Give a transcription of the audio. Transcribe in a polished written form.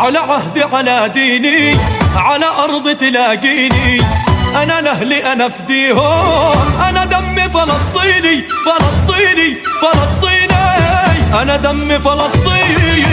على عهدي على ديني، على أرض تلاقيني، أنا لأهلي أنا فديهم، أنا دمي فلسطيني فلسطيني فلسطيني، أنا دمي فلسطيني.